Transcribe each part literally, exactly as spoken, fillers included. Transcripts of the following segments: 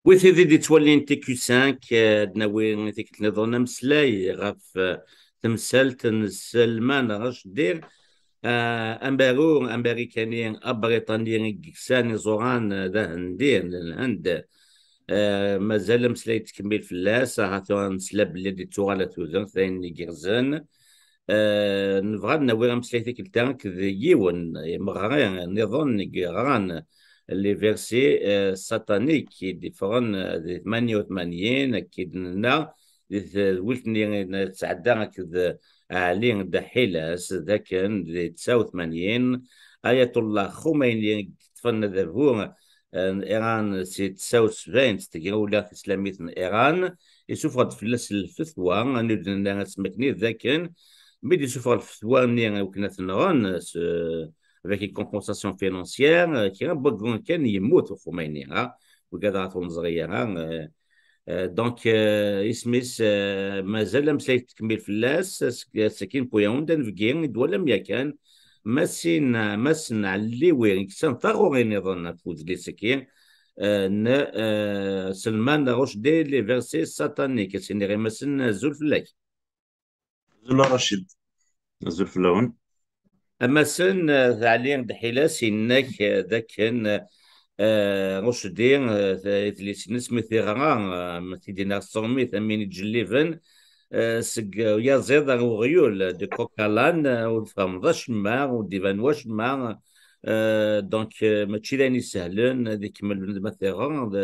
Wi tid i d-ittwalin T Q cinq, eh, ad d-nawi tikkelt nniḍen ameslay ɣef, eh, temsalt n Salman Rushdie, eh, amaru amarikani abriṭani i yeksan iẓuran, eh, d ahendi, n Lhend. Eh, mazal ameslay yettkemmil fell-as, ahat tura nesla belli d-ittuɣal ar tudert ayen igerrzen. Eh, nebɣa ad nawi ameslay tikkelt-a akked yiwen imeɣri nniḍen i yeɣran les versets, eh, sataniques i d-iffɣen, eh, di tmanya u tmanyin, akken i d-nenna, di tedwilt-nni i nesɛedda akked Ɛli Dda Ḥilas, d akken di tesɛa u tmanyin, Ayatollah Khomeini i yeṭṭfen adabu, eh, n Iran si tesɛa u sebɛin s tegrawla tislamit n Iran, isuffeɣ-d fell-as lfetwa, anni d-nenna asmi akken d akken, mi d-isuffeɣ lfetwa-nni i wakken ad t-nɣen, s, avec une compensation financière, kra n waggu kan yemmut Khomeini, ha? Wigad ɣef ur neẓri ara, eh, eh, donc, eh, isem-is, eh, mazal ameslay yettkemmil fell-as, as-, ass-agi newwi-awen-d anebgi i d-twalam yakan, Masin, Masin Ɛelliwi, yeksan taɣuri nniḍen ɣef udlis-agi, eh, n, eh, Selman Rushdie, les versets sataniques, ad s-iniɣ i Masin, azul fell-ak. Azul a Racid. Azul fell-awen. A Masin, eh, Ɛli Dda Ḥilas, inna-k, eh, d akken, eh, Rushdie, eh, idlisen-is mi t-iɣra, eh, ma t-id-iniɣ s tṛumit, am win ittjelliben, eh, seg uyaziḍ ar uɣyul, de coq à l'âne, eh, ur tfehmeḍ acemma, ur d-iban wacemma, eh, donc, eh, mačči d ayen isehlen ad ikemmel bnedm ad t-iɣer, d,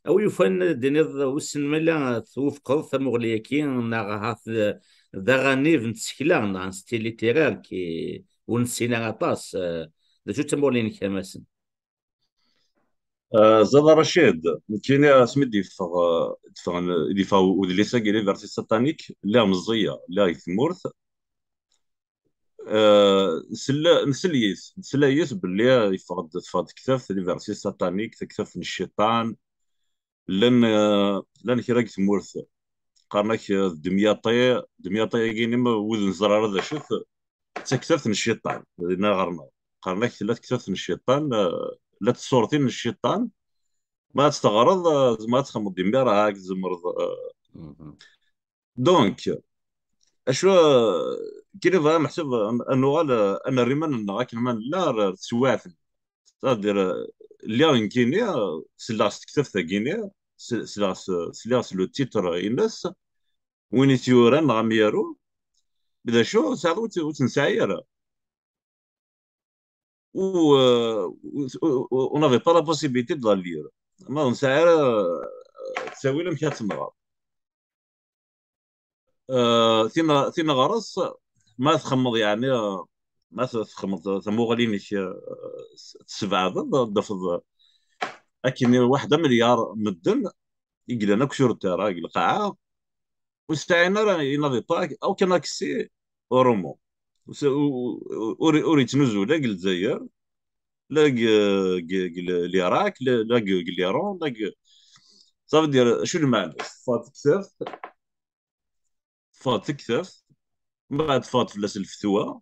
a wi yufan ad d-tiniḍ wissen ma la twufqeḍ tamuɣli-agi, neɣ ahat d, d aɣanib n tsekla, neɣ n style littéraire qui, ur nessin ara aṭas. Eh, d acu d tamuɣli-inek a Masin? Eh, Zad Racid, nekkini asmi d-yeffeɣ, eh, d-ffɣen, d-yeffeɣ udlis-agi, Les Versets Sataniques, lliɣ meẓẓiyeɣ, lliɣ deg tmurt. Eh, nsell-, nsell-it, nsell-it belli yeffeɣ-d, teffeɣ-d tektabt, Les Versets Sataniques, taktabt n cciṭan. Llan, eh, llan kra deg tmurt, qqaren-ak, eh, d Demyaṭi, Demyaṭi-agi-nni, ma wid ur neẓri ara d acu-t, d taktabt n cciṭan, dinna ɣer-neɣ. Qqaren-ak tella tektabt n cciṭan, eh, la tṣurtin n cciṭan, ma ad tt-teɣreḍ, eh, tzemreḍ ad txemmeḍ imir, ah, tzemreḍ, eh. Mhm. Donc, acu, eh, kini bɣa meḥsub, eh, ad nuɣal, eh, ad nerr iman-nneɣ akken ma nella ar, ar teswiɛt-nni. C'est-à-dire, eh, lliɣ nekkini, eh, selleɣ s tektabt-agi-nni, s-, selleɣ s, sliɣ s le titre-ines, win i tt-yuran neɣ amyaru, d acu, tesɛiḍ ur tt-, ur tt-nesɛi ara. Ou, euh, ou, ou, ou, on n'avait pas la possibilité de la lire. Ma ur nesɛi ara, euh, ttawil amek ad tt-nɣer. Euh, tin, tin ɣer-s, ma txemmeḍ, yeɛni, euh, ma t-, txemmeḍ tamuɣli-inek, euh, s-, tessebɛdeḍ, ad d-tafeḍ akken waḥed amelyar medden i yellan akk sur terre, deg lqaɛa, ur sɛin ara, ils n'avaient pas aucun accès au roman. Ur, ur, ur, ur yettnuzu la deg Lezzayer, la deg, deg, deg Liraq, la, la deg, deg l'Iran, la deg, ça veut dire, acu lmeɛna? Teffeɣ tektabt, teffeɣ tektabt, mbeɛd teffeɣ-d fell-as lfetwa,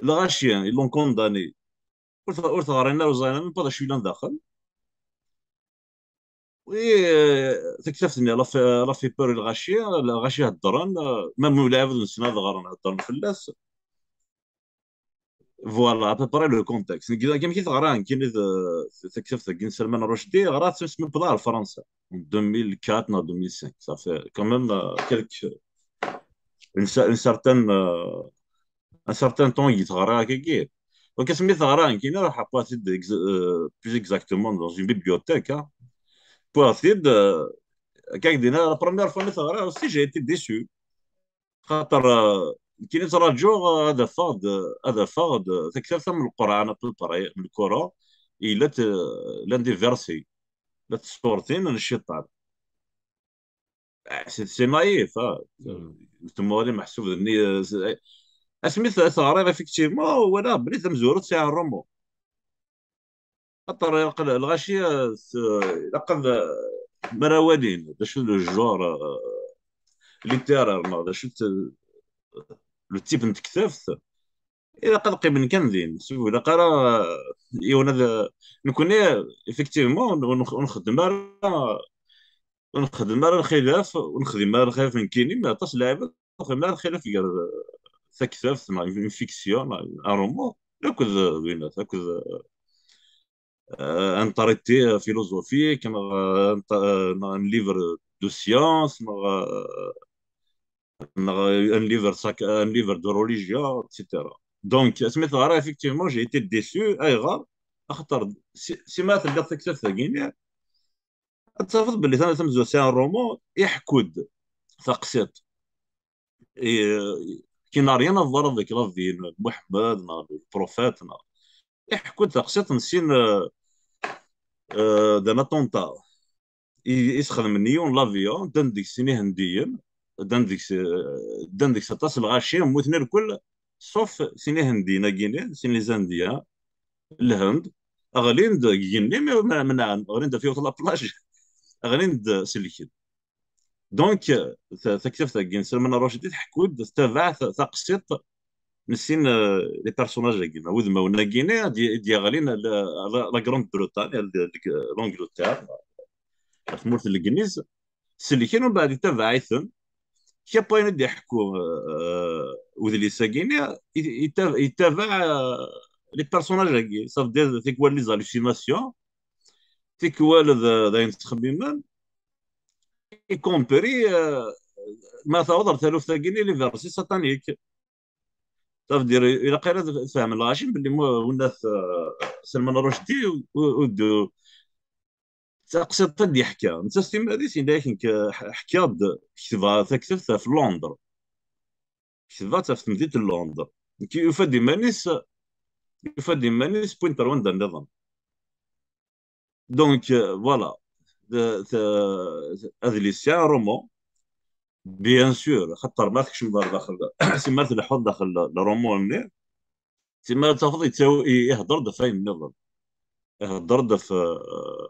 lɣaci, ils l'ont condamné. Ur t-, ur t-ɣrin ara, ur ẓrin ara même pas d acu yellan daxel. Oui, euh, taktabt-nni, elle a fait, elle a fait peur i lɣaci, lɣaci heddren, euh, même ulaɛbed-nsen ad ɣren, heddren fell-as. Voilà, à peu près le contexte. Nekk, amek i teɣra, nekkini d, d taktabt-agi n Salman Rushdie, ɣriɣ-tt même pas ɣer Fransa, en deux mille quatre neɣ deux mille cinq. Ça fait quand même, euh, quelques, une cer-, une certaine, euh, un certain temps i teɣra akkagi. Donc, asmi teɣra, nekkini ruḥeɣ wwiɣ-t-id ex-, euh, plus exactement dans une bibliothèque, hein. Wwiɣ-t-id, euh, akka i k-d-yenna, la première fois mi teɣra aussi, j'ai été déçu. Xaṭer, euh, nekkini ttṛaǧuɣ, euh, ad afeɣ-d, ad afeɣ-d taktabt am Lqurɛan, à peu près, le Coran, yella-t, euh, llan des versets, la tṣurtin n cciṭan. Ah, c'est, c'est naïf, ah. Hmm. Tmuɣli meḥsub d nni-, euh, c'est, asmi t-, teɣriḍ, effectivement, walaɣ belli tamezwarut sɛiɣ roman. Xaṭer ilaq l-, lɣaci, euh, s-, ilaq ad, euh, mara walin d acu d le genre, euh, littéraire, neɣ d acu d, le type n tektabt. Ilaq ad qqimen kan din, s-, ur ilaq ara yiwen ad, nekkni, effectivement, ur nx-, ur nxeddem ara, ur nxeddem ara lxilaf, ur nxeddem ara lxilaf nekkini, mais aṭas n lɛibad ur nxeddem ara lxilaf gar, euh, taktabt, neɣ une fiction, neɣ un roman, akked, euh, winat, akked, euh, un traité philosophique, neɣ, euh, un ta-, euh, neɣ un livre de science, neɣ, euh, neɣ un livre sac-, un livre de religion, et cetera. Donc, asmi teɣra, effectivement, j'ai été déçu. Ayɣer? Axaṭer si, si ma telliḍ taktabt-agi-nni, ad tafeḍ belli tama tamezwarut, c'est un roman, iḥekku-d taqsiṭ, i, qui n'a rien à voir avec la vie n Muḥemmed neɣ le prophète, neɣ, iḥekku-d taqsiṭ n sin, euh, euh, d'un attentat i, i sxedmen yiwen l'avion, ddan deg-s sin Ihendiyen, ddan deg-s, ddan deg-s aṭas n lɣaci, mmuten irkel, sauf sin Ihendiyen-agi-nni, sin les Indiens, Lhend, ɣlin-d deg igenni, mi menɛen, ɣlin-d ɣef yiwet la plage, ɣlin-d, selken. Donc, ta-, taktabt-agi n Salman Rushdie tḥekku-d, tettabaɛ ta-, taqsiṭ n sin, euh, les personnages-agi, neɣ udmawen-agi-nni, i d-, i d-yeɣlin la, la, la Grande-Bretagne, l-, l-, l'Angleterre, ɣer tmurt n Legliz, selken, umbeɛd itabaɛ-iten. Kra n wayen i d-iḥekku, euh, udlis-agi-nni, i-, ita-, itabaɛ, euh, les personnages-agi. Ça veut dire, tikwal les hallucinations, tikwal d, d ayen ttxemmimen, y compris, euh, ma taweḍ ɣer taluft-agi-nni, les versets sataniques. Ça veut dire, ilaq ara ad tfehmem lɣaci belli mu-, winnat, euh, Salman Rushdie, u-, u-, d taqsiṭ ad d-yeḥka. Netta s timmad-is, yenna-yak, nekk, ḥ-, ḥkiɣ-d, ketbeɣ taktabt ɣef Londres. Ketbeɣ-tt ɣef temdint n Londres. Nekk yufa-d iman-is, yufa-d iman-is wwin-t ar wanda nniḍen. Donc, euh, voilà. De, de, adlis-a, un roman. Bien sûr, xaṭer ma tkecmeḍ ɣer daxel, si ma tleḥḥuḍ daxel le roman-nni, si ma tafeḍ yettawi-, i-, ihedder-d ɣef wayen nniḍen. Ihedder-d ɣef, euh,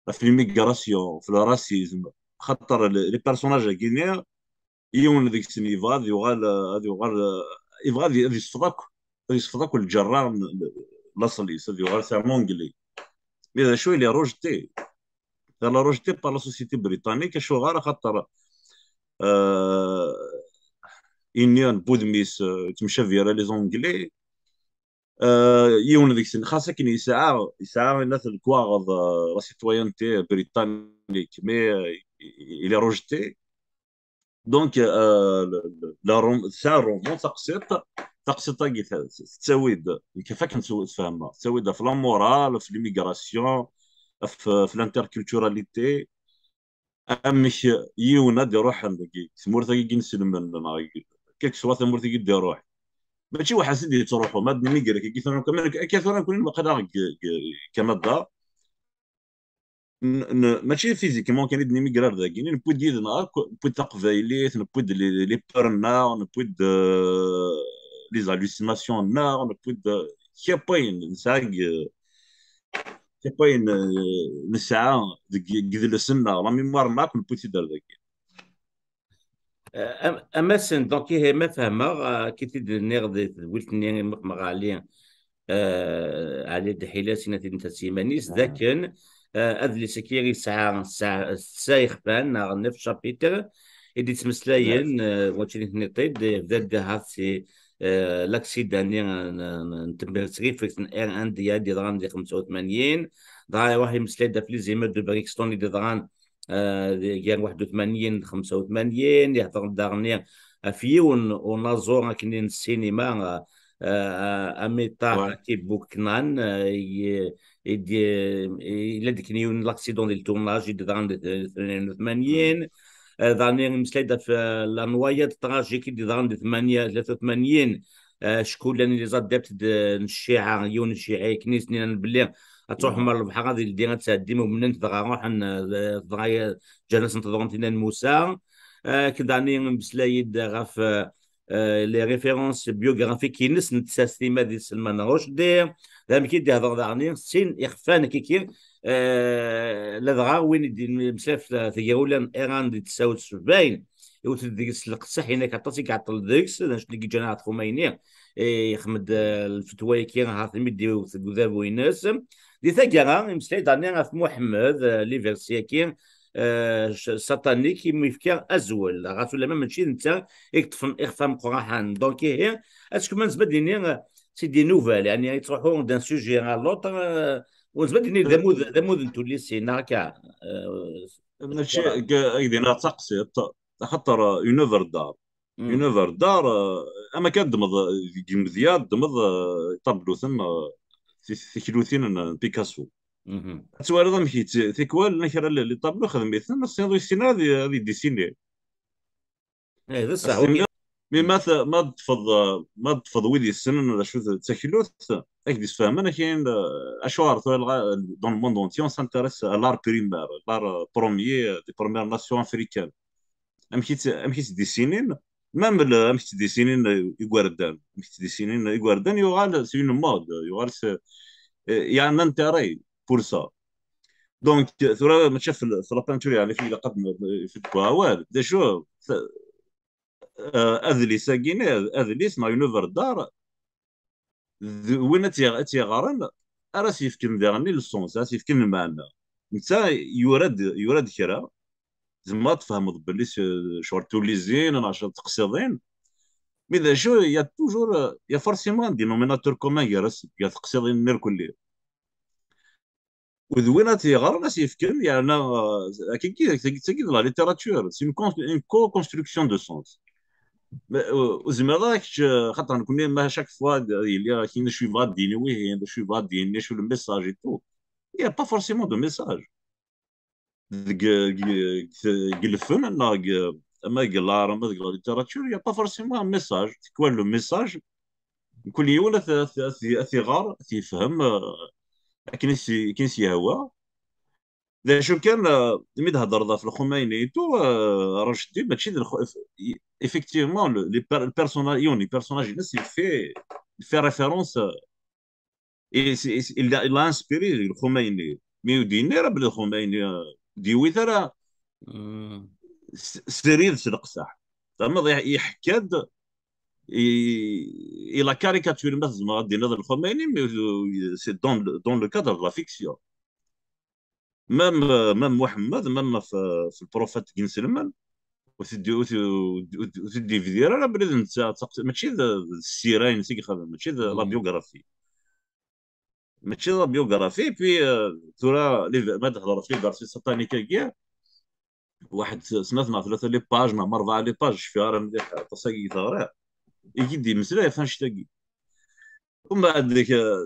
ɣef l'immigration, ɣef le racisme. Xaṭer les, les personnages-agi-nni, yiwen deg-sen yebɣa ad yuɣal, ad yuɣal, yebɣa ad, ad yesfeḍ akk, ad yesfeḍ akk lǧerra n, n laṣel-is, ad yuɣal c'est un Anglais. Mais d acu, il est rejeté. Il est rejeté par la société britannique, acuɣer? Axaṭer, euh, ini n wudem-is, euh, yettemcabi ara les Anglais. Euh, yiwen deg-sen, xas akken yesɛa, yesɛa inat lekwaɣeḍ, euh, la citoyenneté britannique, mais, euh, il est rejeté. Donc, euh, le, le, la rom-, c'est un roman, taqsiṭ, taqsiṭ-agi ta-, tettawi-d, nekk akken tfehmeɣ, tettawi-d ɣef la morale, ɣef l'immigration, ɣef, ɣef l'interculturalité, amek yiwen ad iruḥen deg tmurt-agi i inselmen, neɣ deg, quelle que soit tamurt i d-iruḥ. Mačči weḥd-s i d-yettruḥu, ma ad d-nini grek, akka tura, akka tura nekni waqila deg, deg Kanada, n-, n-, mačči physiquement kan i d-nimigra ar dagi, newwi-d yid-neɣ akk, newwi-d taqbaylit, newwi-d les, les peurs-nneɣ, newwi-d, euh, les hallucinations-nneɣ, newwi-d, euh, kra n wayen nesɛa deg, kra n wayen, euh, nesɛa deg, deg idles-nneɣ, la mémoire-nneɣ akk newwi-tt-id ar dagi. Euh, am-, a Massen, donc, ihi ma fehmeɣ, euh, akken i t-id-nniɣ di tedwilt-nni i Muḥ Meɣ Ɛli, euh, Ɛli Dḥila, sin ad t-id-ntas s yiman-is, d akken, euh, adlis-agi yesɛa, yesɛa setta ixfan, neɣ neuf chapitres, i d-yettmeslayen, euh, wakken i ten-iṭid, yebda-d ahat si, euh, l'accident-nni n, n, n tmert-, n tgifift n Air India i d-yeḍran di xemsa u tmanyin, dɣa iruḥ imeslay-d ɣef les émeutes de Brixton i d-yeḍran, euh, di, gar waḥed u tmanyin d xemsa u tmanyin, yehder-d daɣen ɣef yiwen unaẓur akkenni n ssinima, euh, euh, Amitabh Bachchan, euh, i, i d-, yella-d akken yiwen n l'accident di le tournage i d-yeḍran di tmanyin u tmanyin. Euh, daɣen imeslay-d ɣef, euh, la noyade tragique i d-yeḍran di tmanya, tlata u tmanyin, euh, cckulan les adeptes de, n cciɛa, yiwen n cciɛi akken i s-nnan belli ad truḥem ar lebḥer ad ildi, ad tɛeddim, umnen-t, dɣa ruḥen, euh, dɣa ǧǧan-asen teḍrumt-inna n Musa. Euh, akken daɣen imeslay-d ɣef, euh, euh, les références biographiques-ines netta s timmad-is Salman Rushdie, d amek i d-ihder daɣen sin ixfan kiki, euh, ladɣa win i d-yemmeslay ɣef tegrawla n Iran di tesɛa u sebɛin, iwet-d deg-s leqseḥ, inak aṭas i iɛeṭṭel deg-s, d anect-nni i yeǧǧan Ɛaṭef Umayni, eh, yexdem-d, eh, lfetwa-agi, ahat mi d-iwet deg udabu-ines. Di taggara, imeslay-d ɛni ɣef Muḥemmed, eh, les versets-agi, eh, sataniques, i mu yefka azwel, ɣas ulamma mačči d netta i yeṭṭfen ixef ameqqran. Donc, ihi, est-ce que ma nezmer ad d-nini, eh, c'est des nouvelles, yeɛni yettruḥu d'un sujet à l'autre, eh, ur nezmer ad d-nini d amud, d amud n tullisin, neɣ akka, eh, mačči, akka, ak-d-iniɣ d taqsiṭ, axaṭer, eh, une œuvre d'art. Une œuvre d'art, eh, am akka ddmeḍ, eh, deg imedya, ddmeḍ, eh, tablutin, eh, ti-, tiklutin n, n Picasso. Ad twaliḍ amek yett-, tikwal, kra n les tableaux xedm-iten, ur tessineḍ, ur yessin ara ad, ad yedisini. Eh, d ṣṣeḥ. Mi, mi ma t-, ma d-tfeḍ, ma d-tfeḍ wid yessnen d acu d taklut, ad k-d-isfehmen, akin, eh, acuɣer tura lɣa-, dans le monde entier, on s'intéresse à l'art primaire, l'art, euh, premier, des premières nations africaines. Amek i tt-, amek i tt-dessinin, même le, amek tt-dessinin, euh, igerdan, amek tt-dessinin igerdan, yuɣal, c'est une mode, yuɣal, c'est, euh, il y a un intérêt pour ça. Donc, tura mačči ɣef l-, ɣef la peinture, yeɛni, fi ilaq ad n-, fi deg awal. D acu, t-, eh, adlis-agi, adlis neɣ une œuvre d'art, d win ad tt-yeɣ-, ad tt-yeɣren, ara s-yefken daɣen le sens, ara s-yefken lmeɛna. Netta yura-d, yura-d kra, tzemreḍ ad tfehmeḍ belli s-, ccɣel tullizin, neɣ ccɣel teqsiḍin, mais d acu, il y a toujours, il y a forcément un dénominateur commun gar-as, gar teqsiḍin-nni irkelli. U d win ad t-yeɣren, ad s-yefken, yerna, euh, akkagi, tagi, tagi d la littérature, c'est une con-, une co-construction de sens. Mais, euh, ur zmireḍ ara kečč, euh, xaṭer nekkni, ma chaque fois d-, yelli akin, d acu yebɣa ad d-yini wihin, d acu yebɣa ad d-yini, acu le message et tout. Il y a pas forcément de message. Deg, deg, deg, deg lfen, neɣ deg, ama deg l'art, ama deg la littérature, il y a pas forcément un message. C'est quoi le message? Mkul yiwen ad t-, ad t-, ad t-, ad t-iɣer, ad t-yefhem, euh, akken i s-, akken i s-yehwa. D acu kan, euh, mi d-hedreḍ ɣef Lxumayni et tout, euh, Racdi, mačči d Lxu-, effectivement, le, les per-, le personnage, yiwen, les personnages-ines, il fait, il fait référence, euh, et c'est, et c'est, il l'a, il l'a inspiré, Lxumayni. Mi ur d-yenni ara belli Lxumayni, euh, d-yiwi ara s-, srid s leqseḥ. Tfehmeḍ, iḥ-, iḥekka-d, i, i la caricature, ma tzemreḍ ad d-tiniḍ, Lxumayni, mais, euh, c'est dans le, dans le cadre de la fiction. Même, euh, même Muḥemmed, même f-, f le prophète, ur t-id-, ur t-, ur t-, ur t-id-yebdir ara belli d netta, d taqs-, mačči d, d ssira-ines i yexdem, mačči d la biographie. Mačči d la biographie, et puis, euh, tura, les ve-, ma d-hedreɣ ɣef les versets sataniques-agi, waḥed s-, snat neɣ tlata les pages, neɣ ma rebɛa les pages, ur cfiɣ ara mliḥ aṭas-agi i t-ɣriɣ, i yi-d-yemmeslay ɣef annect-agi. Umbeɛd, eh,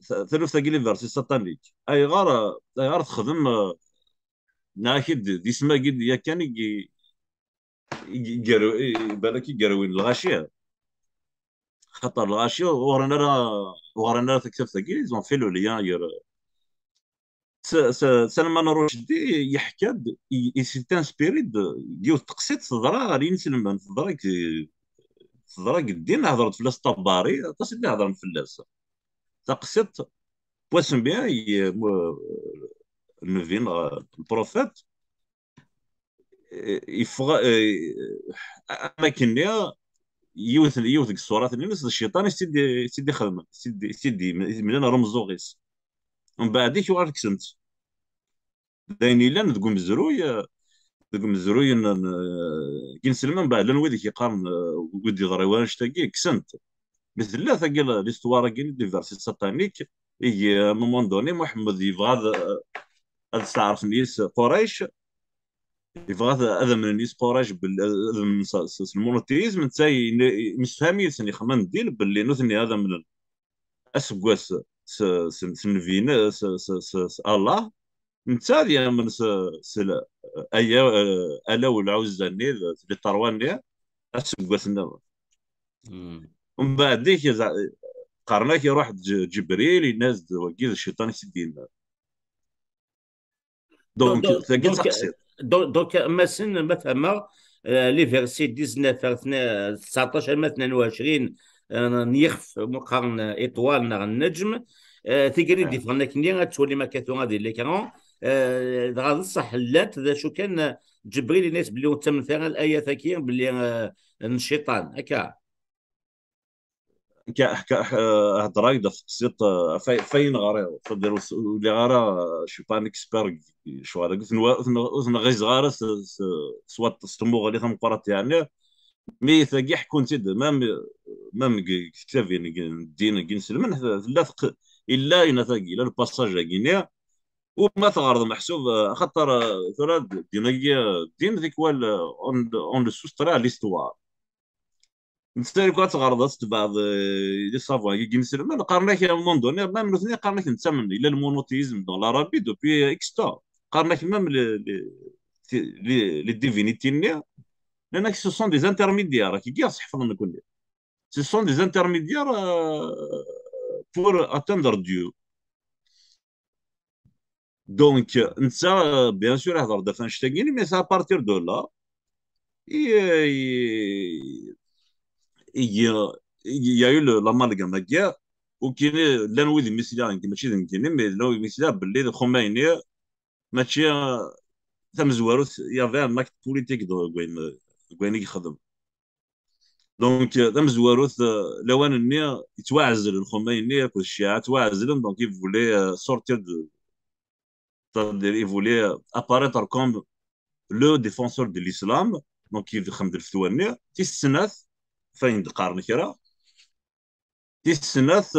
ta-, taluft-agi, les versets sataniques. Ayɣer, eh, ayɣer texdem, eh, neɣ akid d isem-agi d yakan i yi-, i yi-, i yi-, i, balak i yerwin lɣaci. Xaṭer lɣaci ur ɣrin ara, ur ɣrin ara taktabt-agi, ils ont fait le lien gar, S-, s-, Salman Rushdie yeḥka-d, i, i s'est inspiré de yiwet teqsiṭ teḍra ɣer yinselmen, teḍra deg, teḍra deg ddin, hedreḍ fell-as Tabari, aṭas i d-ihedren fell-as. Taqsiṭ, wasmi i, mu-, nnbi neɣ lprofit, eh, yeffeɣ, eh, am akken-nni, yiwet, yiwet deg ṣṣurat-nni d cciṭan i s-tt-id, i s-tt-id-ixedmen, i s-tt-id, i s-tt-id-yemlan ɣer umeẓẓuɣ-is. Mbeɛd-ik uɣal kksen-tt. D ayen yellan deg umezruy, eh, deg umezruy n, n, n yinselmen, mbeɛd llan wid i k-yeqqaren, eh, wi d-yeḍra i wannect-agi, kksen-t. Mi tella tagi, l'histoire-agi, les versets sataniques, i, à un moment donné, Muḥemmed yebɣa ad, ad steɛṛfen yis Qurayc, yebɣa ad, ad amnen yis Qurayc, bel-, ad amnen s, s, s le monothéisme, netta yen-, yemsefham yid-sen, yexdem deal belli nutni ad amnen aseggas s, s, s nnbi, s, s, s, s Allah, netta ad yamen s, s l-, aya, eh, Ala u Lɛuzza-nni, d, d les trois-nni, aseggas nniḍen. Mbeɛd-ik, za-, qqaren-ak iruḥ-d Ǧ-, Ǧebril, yenna-as-d wagi d cciṭan i s-id-yenna. Donc, donc, tagi d donc, taqsiṭ. Donc, donc, Massen, ma fehmeɣ, eh, les versets dix-neuf ar tna-, tseɛṭac arma tnin u ɛecrin, eh, n yixef, mu qqaren, eh, étoile neɣ nnejm, eh, tigri d-yeffɣen akkenni, ad twalim akka tura di l'écran, eh, dɣa d ṣṣeḥ llant, d acu kan, eh, Ǧebril yenna-yas belli ur ttamnet ara l-ayat-agi, belli, eh, n cciṭan, akka. Ka- ka- eh, heddreɣ-ak-d ɣef teqsiṭ, eh, ɣef ay- ɣef ayen ɣriɣ, c'est-à-dire ur s- ur lliɣ ara, eh, je suis pas un expert deg ccɣel-agi, ur ten-, ur ten-, ur ten-ɣizeɣ ara s, s, s waṭas, s tmuɣli tameqqrant yeɛni, mi tagi ḥekkun-tt-id, même, même deg, deg tektabin, deg, n ddin, deg inselmen, tella teq-, illa ayen tagi, illa le passage-agi-nni, u ma tɣerḍ meḥsub, eh, axaṭer, eh, tura ddin-agi, eh, ddin tikwal, eh, on, on le soustrait à l'histoire. Netta, ad tɣerḍeḍ, ad tebɛeḍ, eh, les savants-agi n iselman, qqaren-ak à un moment donné, même nutni qqaren-ak nettamen, il y a le monothéisme dans l'Arabie depuis, euh, X temps. Qqaren-ak même les, les, les, les divinités-nni, nnan-ak ce sont des intermédiaires, akka i ɣ-sḥefḍen nekkni. Ce sont des intermédiaires, euh, pour atteindre Dieu. Donc, netta, euh, bien sûr, ihḍer-d ɣef annect-agi, mais c'est à partir de là, i, i, i, i, il y a eu le, l'amalgame-agi, u kini, llan wid mi sliɣ, nekk mačči d nekkini, mais llan wid mi sliɣ belli d Xumayni, mačči, euh, tamezwarut, il y avait un acte politique deg wayen, deg wayen i yexdem. Donc, euh, tamezwarut, euh, lawan-nni, yettwaɛzel Lxumayni akked Cciɛa, ttwaɛezlen, donc il voulait, euh, sortir de, c'est-à-dire, il voulait, euh, apparaître comme le défenseur de l'islam, donc il ixdem-d lfetwa-nni, tis snat, f ayen d-qqaren kra, tis snat,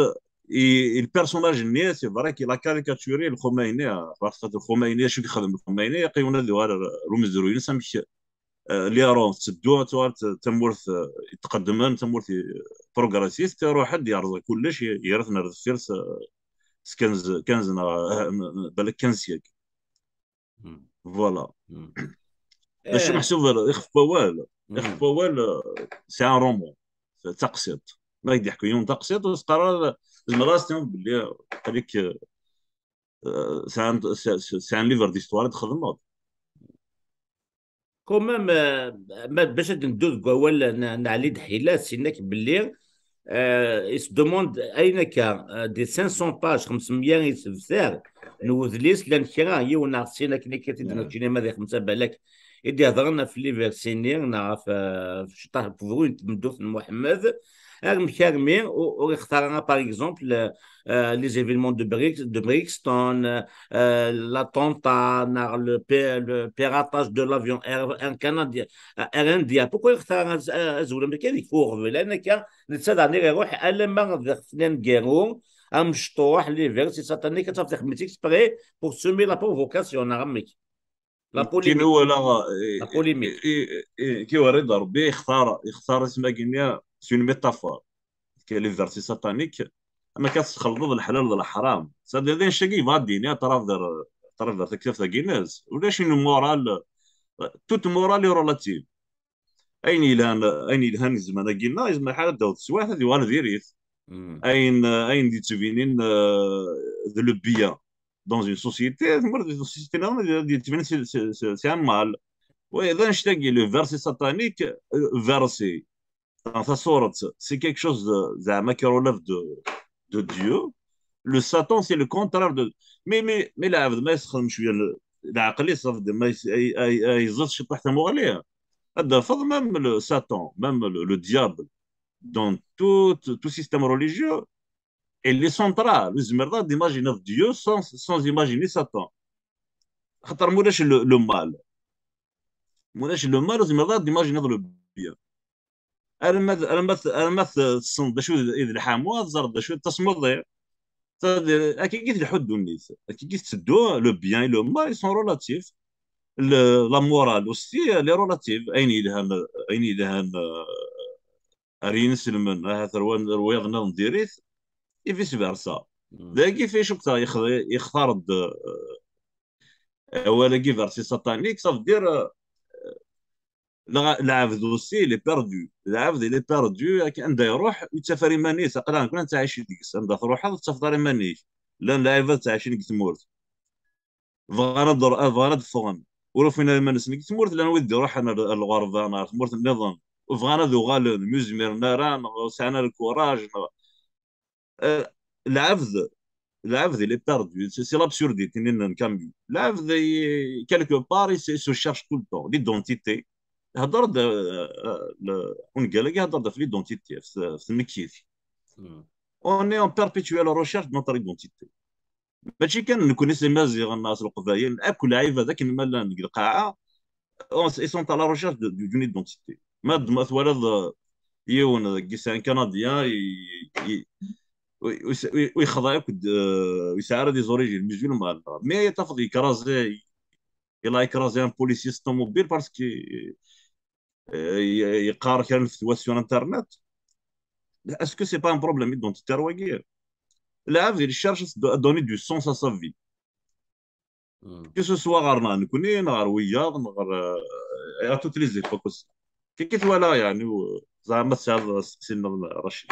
i, i le personnage-nni, c'est vrai qu'il a caricaturé Lxumayni, euh, parce que Lxumayni, acu i yexdem Lxumayni, yeqqim ad yuɣal ar, ar umezruy-ines, amek, euh, l'Iran tetteddu, ad tuɣal t-, tamurt, euh, itqeddmen, tamurt i-, progressiste, iruḥ-d yerẓa kullec, i-, yerra-ten ar deffir s, s quinze, quinze neɣ, euh, balak quinze siècles. Hmm. Voilà. Hmm. D acu Eh. meḥsub ixef wawal, ixef Hmm. wawal, euh, c'est un roman, d taqsiṭ. Ma ak-d-yeḥku yiwen taqsiṭ, ur s-qqar ara, zemreɣ ad s-tiniḍ belli, euh, aql-ik, euh, c'est un, c'est, c'est, c'est un livre d'histoire i txedmeḍ. Quand même, euh, ma, bac ad neddu deg wawal n, n Ɛli Deḥila, ad s-iniɣ belli, euh, il se demande ayen akka, euh, des cinq cents pages, xemsemya isebtar n wedlis, llan kra, yiwen neɣ sin akken akka t-id-neččini ma di xemsa balak, i d-ihedren ɣef les versets-nni, neɣ ɣef, euh, ccṭaḥ n tebɣu n tmeddurt n Muḥemmed, armi armi ur, ur ixtar ara, par exemple, euh, les événements de Brix-, de Brixton, euh, l'attentat, neɣ le pi-, le piratage de l'avion Air, Air Canada, euh, Air India. Pourquoi ixtar ara az-, azwel am akka deg uɣbel? Ayen akka, netta daɣen iruḥ alamma d ixef n aneggaru, amecṭuḥ, les versets sataniques, ad tafeḍ ixdem-itt exprès pour semer la provocation, neɣ amek? La polémique. Kinu wala, eh, la polémique. Eh, eh, eh, ki wara d Rebbi ixtar, ixtar isem-agi-nni, c'est une métaphore. Que les versets sataniques, ama ka tesxelḍeḍ leḥlal d leḥram. C'est-à-dire, d annect-agi yebɣa ad d-yini à travers, à travers taktabt-agi-ines. Ulac une morale, toute morale est relative. Ayen yelhan, ayen yelhan deg zzman-agi-nneɣ, yezmer lḥal ad d-taweḍ teswiɛt, ad yuɣal diri-t. Mm. Ayen, ayen d-yettbinin, euh, d le bien dans une société, tmurt di société-nneɣ, ad d-yettbin si, si, si, si un mal. Oui, d annect-agi, le verset satanique, euh, verset. Dans sa sourate, c'est quelque chose de, zeɛma qui relève de, de Dieu. Le Satan, c'est le contraire de, mais, mais, mais lɛebd ma yesxedm cwiya le, leɛqel-is, ça veut dire, ma yes-, ay, ay, ay, yeẓẓet ciṭuḥ tamuɣli, ad d-tafeḍ même le Satan, même le, le diable, dans tout, tout système religieux, il est central. Ur tezmireḍ ad d-imaginiḍ Dieu sans, sans imaginer Satan. Xaṭer ma ulac le, le mal. Ma ulac le mal, ur tezmireḍ ad d-imaginiḍ le bien. Arma d, arma d, arma d tessneḍ d acu i d, i d lḥamu, ad teẓreḍ d acu i d tasmuḍi. C'est-à-dire, akka i tleḥḥu ddunit. Akka i tetteddu, le bien et le mal, ils sont relatifs. Le, la morale aussi, elle est relative. Ayen yelhan, ayen yelhan, euh, ar yinselmen, ahat ar wa-, ar wayeḍ nniḍen diri-t, et vice versa. Mm. Dagi fi cukta yextar-d, euh, awal-agi verset satanique, ça veut dire, euh, lɛebd aussi, il est perdu. Lɛebd, il est perdu, akken anda iruḥ, ur yettaf ara iman-is, aql-aɣ nekkni nettɛici deg-s, anda truḥeḍ ur tettafeḍ ara iman-ik. Llan lɛibad ttɛicin deg tmurt. Bɣan ad, bɣan ad ffɣen. Ur ufin ara iman-nsen deg tmurt, llan wid d-iruḥen ar, ar lɣerba, neɣ ar tmurt nniḍen. Bɣan ad uɣalen, mi ur zmiren ara, neɣ ur sɛan ara lkuraj, neɣ, euh, lɛebd, lɛebd, il est perdu. C'est, c'est l'absurdité, nnan Camus. Lɛebd, i, quelque part, il se, il se cherche tout le temps. L'identité. Hedder-d, euh, euh, le, ungal-agi hedder-d ɣef l'identité, ɣef, ɣef tnekkit. On est en perpétuelle recherche de notre identité. Mačči kan nekkni s Imaziɣen neɣ s Leqbayel, akk lɛibad akken ma llan deg lqaɛa, ils sont à la recherche d'une identité. Ma d-, ma twalaḍ yiwen deg yisɛan canadien, ur yexḍa akk, ur yesɛi ara des origines musulmanes, mais tafeḍ yekrazi, il a écrasé un policier s tomobile parce que yeqqar kra n fetwa sur internet. Est-ce que c'est pas un problème identitaire wagi? Lɛebd il cherche à donner du sens à sa vie, que ce soit ɣer-neɣ nekkni neɣ ɣer wiyaḍ neɣ ɣer, euh, à toutes les époques aussi. Kiki twala yeɛni, zeɛma tesɛiḍ asteqsi-nneɣ, Racid?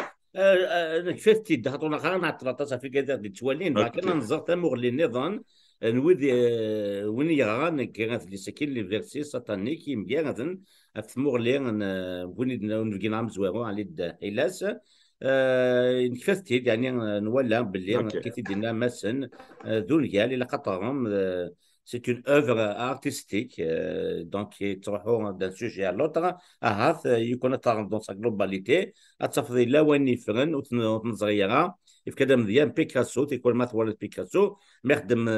Nekfa-t-id, xaṭer ur nɛeṭṭel aṭas ɣef wigad i ɣ-d-yettwalin, bɣa kan ad nẓer tamuɣli nniḍen n wid, eh, win yeɣran deg adlis-agi, Les Versets Sataniques, yemgaraden ɣef tmuɣli n, eh, win i d-, unebgi-nneɣ amezwaru, Ɛli Ḥilas. Eh, nekfa-t-id, yeɛni, eh, nwala belli, akka i t-id-yenna Massen, eh, d ungal, ilaq ad teɣrem, eh, c'est une œuvre artistique, eh, donc yettruḥu d'un sujet à l'autre. Ahat, eh, yukan ad teɣreḍ dans sa globalité, ad tafeḍ yella wayen yeffren, ur t-, ur t-neẓri ara. Yefka-d amedya n Picasso, tikwal ma twalaḍ Picasso, mi ixeddem,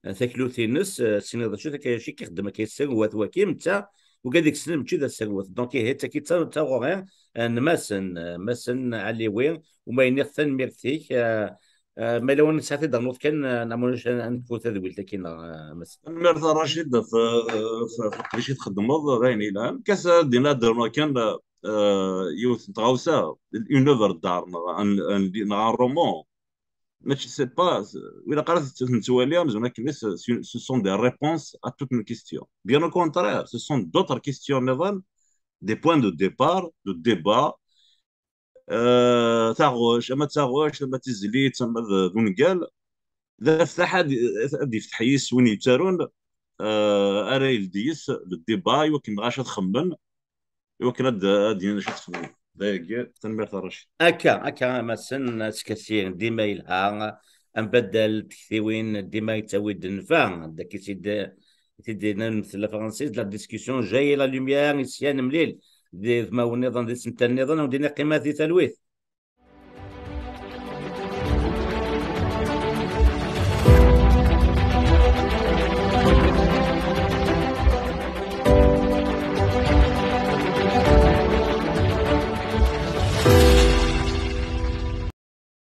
eh, taklut-ines, eh, tessneḍ d acu, takka-, acu i k-ixeddem akka, yesserwat waki, netta, ugad i yessnen mačči d aserwat. Donc, ihi, d tagi d ta-, d taɣuri, eh, n Massen, eh, Massen Ɛliwi, uma yenniɣ tanemmirt-ik, eh, eh, ma yella wayen nesɛa ad d-ternuḍ kan, eh, neɣ ma ulac ad, ad nekfu tadwilt-agi, neɣ, eh, Massen. Tanemmirt a Racid ɣef, ɣef, ɣef leqdic i txeddmeḍ, d ayen yelhan. Kas ad d-iniɣ, ad d-rnuɣ kan, eh, yiwet n tɣawsa, une œuvre d'art, neɣ un, un, neɣ un roman. Mačči, c'est pas, ur ilaq ara nettwali amzun akken, ce, ce sont des réponses à toutes nos questions. Bien au contraire, ce sont d'autres questions nniḍen, des points de départ, de débat. Euh, taɣect, ama d taɣect, ama d tizlit, ama d, d ungal. D aftaḥ ad, ad yefteḥ yis win yettarun, euh, ara yeldi yis le débat, i wakken ɣas ad xemmen, i wakken ad, ad d-yini acu txedmem. D ayagi, tanemmirt a Racid. Akka, akka, a Massen, askasi dima yelha, ambaddal n tektiwin dima yettawi-d nnfa, d akka i t-id-, i t-id-yenna lmettel afransis, la discussion jaillit la lumière, ici ad nemlil d wudmawen nniḍen, d isental nniḍen, ad wen-d-iniɣ qqimet di talwit.